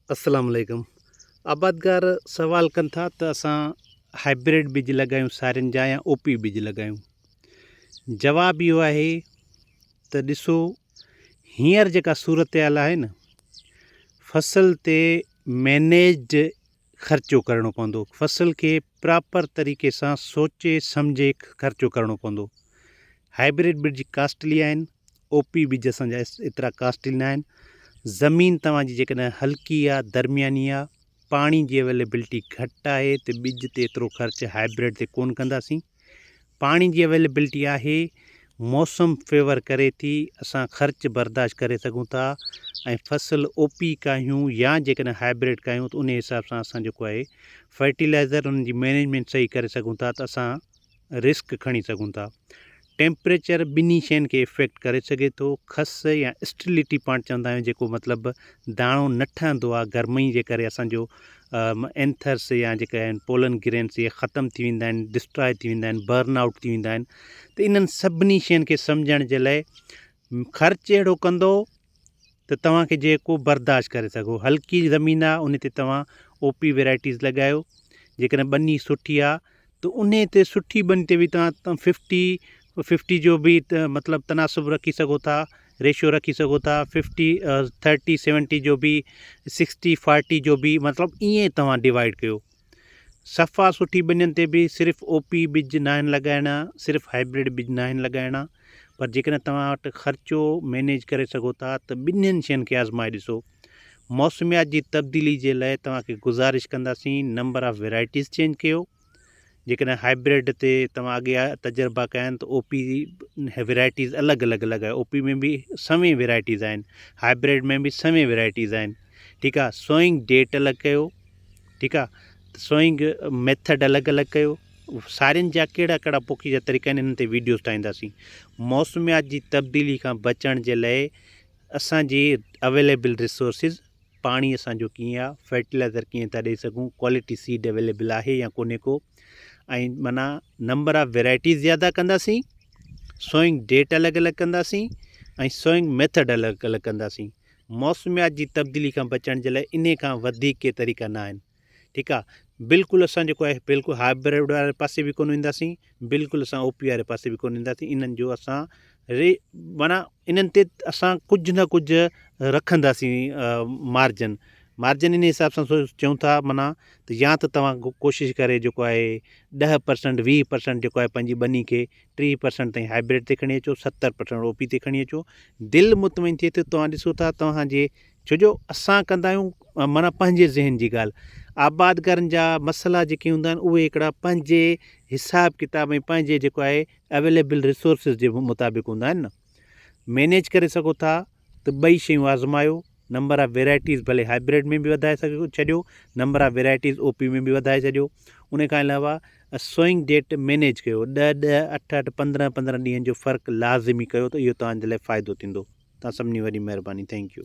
السلام عليڪم آبادگار سوال ڪن ٿا ته اسان هائبرڊ ٻج لڳايون سارين جا يا او پي ٻج لڳايون جواب اهو آهي ته ڏسو هينئر جيڪا صورتحال آهي نه فصل تي مينيجڊ خرچو ڪرڻو پوندو فصل کي پراپر طريقي سان سوچي سمجهي خرچو ڪرڻو پوندو هائبرڊ ٻج ڪاسٽلي آهن، او پي ٻج اسان جا ايترا ڪاسٽلي نه آهن، زمين توهان جي جيڪڏهن هلڪي آ درمياني آ پاڻي جي اويليبلٽي گهٽ آهي ته ٻج تي ايترو خرچ هائبرڊ تي ڪون ڪنداسين، پاڻي جي اويليبلٽي آهي موسم فيور ڪري ٿي اسان خرچ برداشت ڪري سگهون ٿا ۽ فصل او پي ڪاهيون يا جيڪڏهن هائبرڊ ڪاهيون ته انهي حساب سان اسان جيڪو آهي فرٽيلائزر انهن جي مينيجمينٽ صحيح ڪري سگهون ٿا ته اسان رسڪ کڻي سگهون ٿا. ٽيمپريچر ٻنهي شين کي افيڪٽ ڪري سگهي ٿو. کس يا اسٽرلٽي پاڻ چوندا آهيون جيڪو مطلب داڻو نه ٺهندو آهي گرمي جي ڪري اسان جو اينٿرس يا جيڪي آهن پولن گرينس اهي ختم ٿي ويندا آهن ڊسٽراء ٿي ويندا آهن برن آئوٽ ٿي ويندا آهن ته انهن سڀني شين کي سمجهڻ جي لاء خرچ اهڙو ڪندو ته توهان کي جيڪو برداشت ڪري سگهو هلڪي زمين آهي ان تي توهان او پي ويرائٽيز لڳايو جيڪڏهن ٻني سٺي آهي ته ان تي سٺي ٻني تي به توهان ففٽي ففٽي جو به مطلب تناسب رکي سگهو ٿا ريشو رکي سگهو ٿا ففٽي ٿرٽي سيونٽي جو به سڪسٽي فارٽي جو به مطلب ائين توهان ڊوائيڊ ڪيو صفا سٺي ٻنين تي به صرف او پي ٻج ناهن لڳائڻا صرف هائبرڊ ٻج ناهن لڳائڻا پر جيڪڏهن توهان وٽ خرچو مينيج ڪري سگهو ٿا ته ٻنهين شين کي آزمائي ڏسو موسميات جي تبديلي جي لاء توهان کي گذارش ڪنداسين نمبر آف ويرائٽيز چينج ڪيو جيڪڏهن هائبرڊ تي توهان اڳي تجربا ڪيا آهن ته او پي ويرائٽيز الڳ الڳ لڳايو او پي ۾ به سوين ويرائٽيز آهن هائبرڊ ۾ به سوين ويرائٽيز آهن ٺيڪ آهي سوئنگ ڊيٽ الڳ ڪيو ٺيڪ آ ته سوئنگ ميٿڊ الڳ الڳ ڪيو سارين جا ڪهڙا ڪهڙا پوکي جا طريقا آهن انهن تي ويڊيوز ٺاهينداسين موسميات جي تبديلي کان بچڻ جي لاء اسان جي اويليبل ريسورسز پاڻي اسان جو ڪيئن آ فرٽيلائزر ڪيئن ٿا ڏئي سگهون ڪوالٽي سيڊ اويليبل آهي يا ڪونهي ڪو ۽ معنيٰ نمبر آف ويرائٽيز زياده ڪنداسين سوئنگ ڊيٽ الڳ الڳ ڪنداسين ۽ سوئنگ ميٿڊ الڳ الڳ ڪنداسين موسميات جي تبديلي کان بچڻ جي لاء انهي کان وڌيڪ ڪي طريقا نه آهن ٺيڪ آ بلڪل اسان جيڪو آهي بلڪل هائبرڊ واري پاسي به ڪونه وينداسين بلڪل اسان او پي واري پاسي به ڪونه وينداسين انهن جو اسان ري معنيٰ انهن تي اسان ڪجهه نه ڪجهه رکنداسين مارجن مارجن ان حساب سان چئون ٿا معنيٰ ته يا ته توهان ڪوشش ڪري جيڪو آهي 10% 20% جيڪو آهي پنهنجي ٻني کي 30 پرسنٽ تائين هائبرڊ تي کڻي اچو 70 پرسنٽ او پي تي کڻي اچو دل مطمئن ٿئي ٿي توهان ڏسو ٿا توهان جي ڇو جو اسان ڪندا آهيون معنيٰ پنهنجي ذهن جي ڳالهه آبادگارن جا مسئلا جيڪي هوندا آهن اهي هڪڙا پنهنجي حساب ڪتاب ۽ پنهنجي جيڪو آهي اويليبل ريسورسز جي مطابق هوندا آهن نه مينيج ڪري سگهو ٿا ته ٻئي شيون آزمايو، نمبر آف ويرائٽيز ڀلي هائبرڊ ۾ به وڌائي سگهو ڇڏيو، number of varieties O P ۾ به وڌائي ڇڏيو، ان کان علاوه سوئنگ ڊيٽ مينيج ڪيو، ڏهه ڏهه، اٺ اٺ، 15 15 ڏينهن جو فرق لازمي ڪيو ته اهو توهان جي لاء فائدو ٿيندو. توهان سڀني وڏي مهرباني thank you.